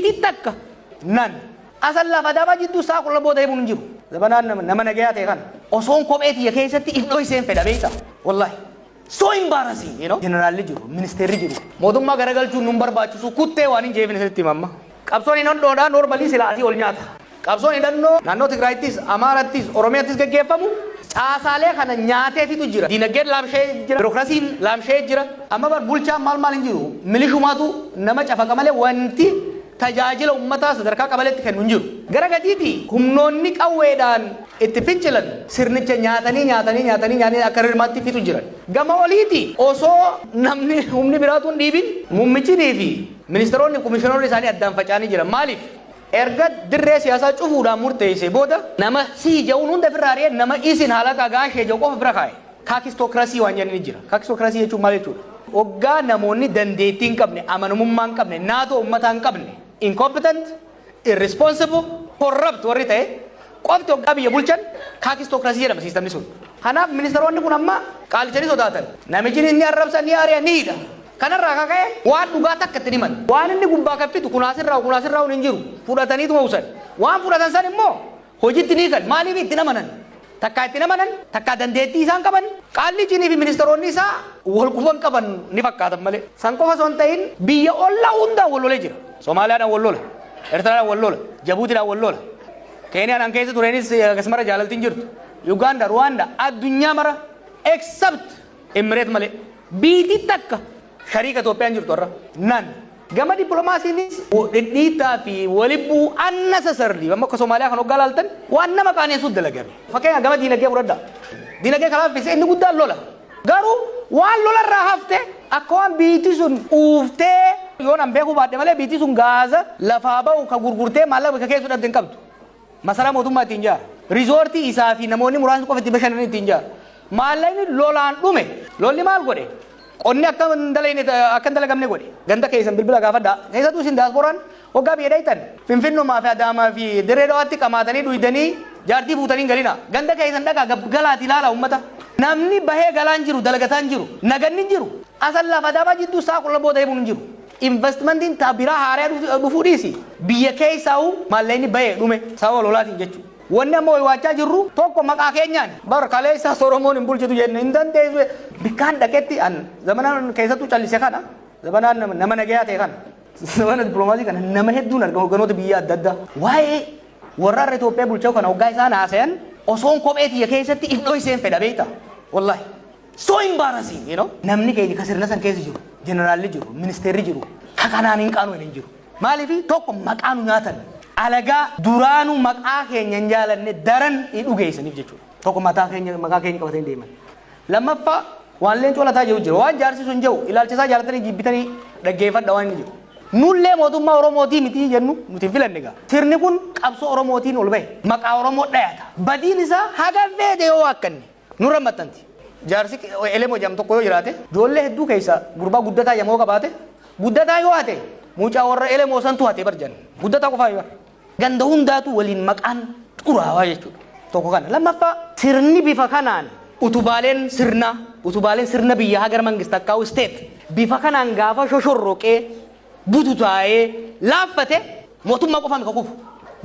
Biitii takka nan. Asallaaf Adaamaa jidduu sa'a 10 booda deemuun hin jiru. Zabanaan nama nagayaa ta'e kana. Osoon kophee tiyya keessatti if dhoyseen fedha beektaa? Wallahi. So embarrassing. Jeneraalli jiru, ministeerri jiru. Mootummaa garagalchuun nun barbaachisu kuttee waan hin jeefin isinitti hima amma. Qabsoon hidhannoodhaa normally silaa asii ol nyaata. Qabsoon hidhannoo naannoo Tigraayittis, Amaarattis, Oromiyaattis gaggeeffamu caasaalee kana nyaatee fixu jira. Diinagdeen laamsha'ee jira. Birookirasiin laamsha'ee jira. Amma bar bulchaan maal maal hin jiru. Milishumaatu nama cafaqa malee wanti tajaajila ummataa sadarkaa qabaleetti kennu hin jiru. Gara gadiiti humnoonni qawweedhaan itti fincilan sirnicha nyaatanii nyaatanii nyaatanii nyaatanii akka rirmaatti fixu jiran. Gama oliiti osoo namni humni biraatu hin dhiibin muummichinii fi ministeeronni komishinoonni isaanii addaan faca'anii jiran. Maaliif? Erga dirree siyaasaa cufuudhaan murteessee booda nama sii ja'uun hunda ofirraa ari'ee nama isin halaqa gaashee ja'u qofa bira kaa'e. Kaakistokirasii waan jedhani jira. Kaakistokirasii jechuun maal jechuudha? Hoggaa namoonni dandeettii hin qabne, amanamummaa hin qabne, naatoo uummataa hin qabne, incompetent, irresponsible, corrupt warri ta'e qofti hoggaa biyya bulchan kaakistokirasii jedhama siistamni sun. Kanaaf ministeeronni kun amma qaalicha ni sodaatan. Namichi inni arrabsa ni ari'a ni hidha. Kanarraa akka ka'e waan dhugaa takka itti himan. Waan inni gubbaa kaffitu kunaasirraa kunaasirraa hin jiru. Fudhataniituma usan. Waan fudhatan san immoo hojiitti ni hiikan. Maaliif itti amanan? Takkaa itti amanan, takkaa dandeettii isaan qaban, qaallichinii fi ministeeronni isaa wal quban qaban ni fakkaatan malee. San qofa osoo hin ta'in biyya ollaa hundaan wal lolee jira. Somaaliyaadhaan wal lola, Eertiraadhaan wal lola, Jabuutiidhaan wal lola. Keeniyaadhaan keessa tureenis akkasumara jaalaltiin jirtu. Uganda, Ruwaanda, addunyaa mara except Emireet malee. Biitii takka shariika Itoophiyaan jirtu har'a. Nan. Gama dippiloomaasiinis dhidhiittaa fi walibbuu unnecessarily amma akka Somaaliyaa kan hoggaa laaltan waan nama qaaneessuuf dalagame. Fakkeenyaaf gama diinagdee fudhadhaa. Diinagdee karaa fise inni guddaan lola. Garuu waan lolarraa hafte akka waan biitii sun quuftee yoon an beekuu baadhe malee biitii sun gaaza lafaa ba'u ka gurgurtee maallaqa bakka keessu dhabde hin qabdu. Masaraa mootummaa ittiin ijaara. Riizoortii isaa fi namoonni muraasni qofa itti bashannanan ittiin ijaara. Maallaqni lolaan dhume. Lolli maal godhe? Qonni akka hin dalagne akka hin dalagamne godhe. Ganda keessan bilbila gaafadhaa. Keessattuu isin daaspooraan waggaa biyya dhaytan Finfinnumaa fi Adaamaa fi Dirree Dhawaatti qamaatanii dhuydanii jaartii fuutanii hin galina. Ganda keessan dhaqaa galaati ilaala uummata. Namni bahee galaan jiru dalagataan jiru naganni hin jiru. Asallaaf Adaamaa jidduu sa'a 10 booda deemuun hin jiru. Investmentiin ta biraa haaraa dhufuu dhiisi. Biyya keessaa'u maallaqni bahee dhume sababa lolaatiin jechuudha. Wanni amma waywaachaa jirru tokko maqaa keenyaan bar kaleessaas Oromoon hin bulchitu jenne hin dandeessu. Bikkaan dhaqetti an zamanaan keessattuu callise kana zamanaan nama nagayaa ta'e kana zamana dippiloomaasii kana nama hedduun argama hogganoota biyya adda addaa. Waa'ee warra har'a Itoophiyaa bulchaa kana hoggaa isaan haasayan osoon kophee tiyya keessatti if dhoyseen fedha beektaa? Wallahi. So embarrassing. Namni keenya ka sirna san keessa jiru, jeneraalli jiru, ministeerri jiru, ka kanaan hin qaanu hin jiru. Maaliif tokko maqaa nu nyaatan. Alagaa duraanuu maqaa keenya hin jaalanne daran hin dhugeessaniif jechuudha. Tokko mataa keenya maqaa keenya qabatanii deeman. Lammaffaa waan leencoo lataa jiru jira. Waan jaarsi sun jiru ilaalcha isaa jaalatanii jibbitanii dhaggeeffadha waan inni jiru. Nullee mootummaa Oromootii miti jennu nuti hin filanne egaa. Sirni kun qabsoo Oromootiin ol bahe. Maqaa Oromoo dhayata. Badiin isaa haga feete yoo waakkanne nurra maxxanti. Jaarsi Elemoo jedhamu tokko yoo jiraate ijoollee hedduu keessa gurbaa guddataa jedhamu yoo qabaate guddataa yoo hate mucaa warra Elemoo santu hate bar jenna. Guddataa qofaa bar. Ganda hundaatu waliin maqaan xuraawaa jechuudha. Tokko kana. Lammaffaa sirni bifa kanaan utubaaleen sirnaa utubaaleen sirna biyyaa hagar mangist akkaa'u state bifa kanaan gaafa shoshorroqee bututaa'ee laaffate mootummaa qofaan ka kufu.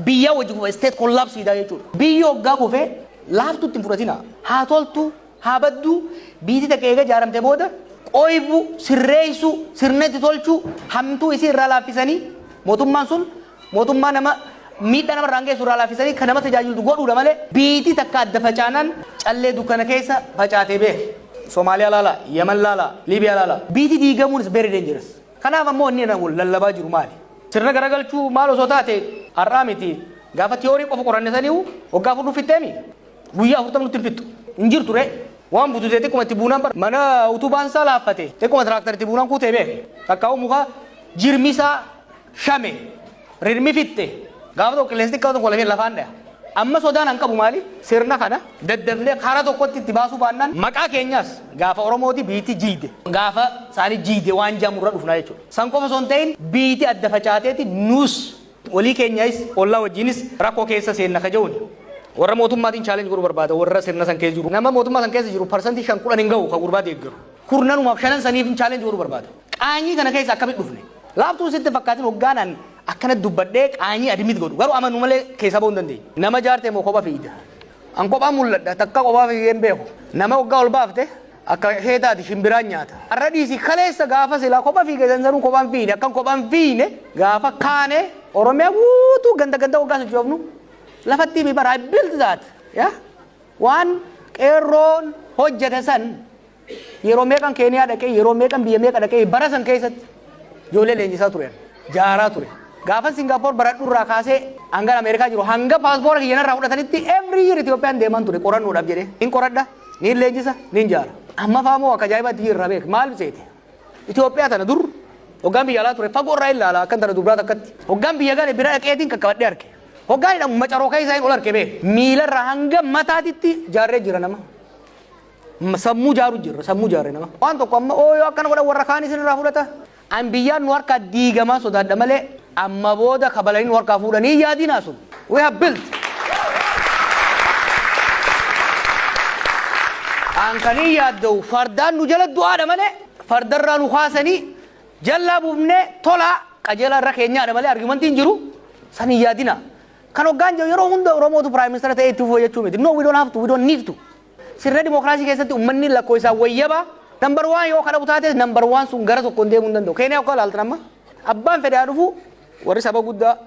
Biyyaa wajji kufa state collapse jechuudha. Biyyi hoggaa kufee laaftutti hin fudhatina. Haa toltu, haa badduu, biyyi takka eega ijaaramte booda qoybu, sirreessuu, sirna itti tolchuu, hamtuu isii irraa laaffisanii mootummaan sun mootummaa nama miidhaa nama irraan geessu irraa laaffisanii kan nama tajaajiltu godhuudha malee biyyi takka adda facaanaan callee dukkana keessa facaatee beeke. Somaaliyaa laala, Yemen laala, Liibiyaa laala. Biyyi diigamuun is very dangerous. Kanaaf ammoo inni lallabaa jiru maali? Sirna garagalchuu maal osoo taate har'aa miti gaafa tiyoorii qofa qoranne saniihu waggaa 4 nu fixxeemi guyyaa 40 nutti hin fixxu hin jirtu ree waan bututee xiqquma itti buunaan bara mana utubaan isaa laaffate xiqquma tiraaktar itti buunaan kuutee beeke takkaa'u muka jirmi isaa shame rirmi fixxe gaafa tokko qilleensi xiqqaa tokko lafee lafaan dhaya. Amma sodaan an qabu maali? Sirna kana daddafnee karaa tokkotti itti baasuu baannaan maqaa keenyaas gaafa Oromooti biitti jiide. Gaafa isaanii jiide waan jedhamu irra dhufna jechuudha. San qofa osoo hin ta'in biitti adda facaateeti nus walii keenyas ollaa wajjinis rakkoo keessa seenna ka jedhuuni. Warra mootummaatiin challenge godhuu barbaada warra sirna san keessa jiru. Nama mootummaa san keessa jiru 5% 10 hin gahu ka gurbaa deeggaru. Kurnanumaaf shanan saniif challenge godhuu barbaada. Qaanyii kana keessa akkamitti dhufne? Laaftuu sitti fakkaatin hoggaanaan Akkana dubbadhee qaanyii admit godhu. Garuu amanu malee keessaa bahuu hin dandeenye. Nama jaarte moo kopha fiigda? An kophaa mul'adha, takka kophaa fiigee hin beeku. Nama waggaa ol baafte akka ishee taati shimbiraan nyaata. Har'a dhiisi, kaleessa gaafa silaa kopha fiige sansanuu kophaan fiine, akkan kophaan fiine gaafa kaane Oromiyaa guutuu ganda ganda waggaa sochoofnu lafatti mi bara. I built that. Yeah? Waan qeerroon hojjete san yeroo meeqan Keeniyaa dhaqee, yeroo meeqan biyya meeqa dhaqee, bara san keessatti ijoollee leenjisaa ture, jaaraa ture. Gaafa Singaappoor baradhu irraa kaasee hanga Ameerikaa jiru, hanga paaspoora kiyya narraa fudhatanitti, every year Itoophiyaan deeman ture qorannoodhaaf jedhee. Nin qoradha, nin leenjisa, nin jaara. Amma faamoo akka ajaa'ibaatti jirra, beek maal seete. Itoophiyaa tana dur hoggaan biyya alaa ture fagoo irraa ilaala, akkan tana dubraa takkatti. Hoggaan biyya gale bira dhaqeetiin qaqqabadhee arge. Hoggaan hidhamu macaroo keessa hin ol arge, beek. Miilarraa hanga mataatitti jaarree jira nama. Sammuu jaaru jirra, sammuu jaarre nama. Waan tokko amma ooyoo akkana godhan, warra kaan isin irraa fudhata. An biyyaan nu harkaa diigamaa sodaadha malee amma booda kabalanii nu harkaa fuudhanii yaadinaa sun. We have built. An kanii yaadda'u fardaan nu jala du'aadha malee, fardarraa nu kaasanii jallaa buufnee tolaa qajeelaa irra keenyaadha malee argumentiin jiru san hin yaadina. Kan hoggaan jiru yeroo hunda Oromootu prime minister ta'ee itti fufuu jechuu miti. No, we don't have to, we don't need to. Sirna dimookiraasii keessatti uummanni lakkoo isaa wayyaba. Number one yoo kadhabu taate, number one sun gara tokkoon deemuu hin danda'u. Keeniyaa akka ilaaltan amma abbaan fedhaa dhufu, warri saba guddaa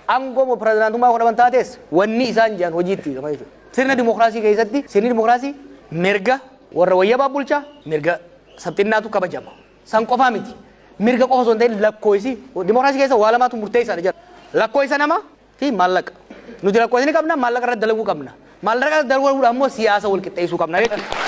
aangoo pirezidaantummaa godhaman taates, wanni isaan jiran hojiitti hiikama jechuudha. Sirna dimookiraasii keessatti sirni dimookiraasii mirga warra wayyabaa bulchaa, mirga sabxinnaatu kabajama. San qofaa miti. Mirga qofa osoo hin ta'in lakkoofsi dimookiraasii keessa waa lamaatu murteessaadha jedha. Lakkoofsa namaa fi maallaqa. Nuti lakkoofsa ni qabna, maallaqa irratti dalaguu qabna. Maallaqa irratti dalaguudhaan immoo siyaasa wal qixxeessuu qabna jechuudha.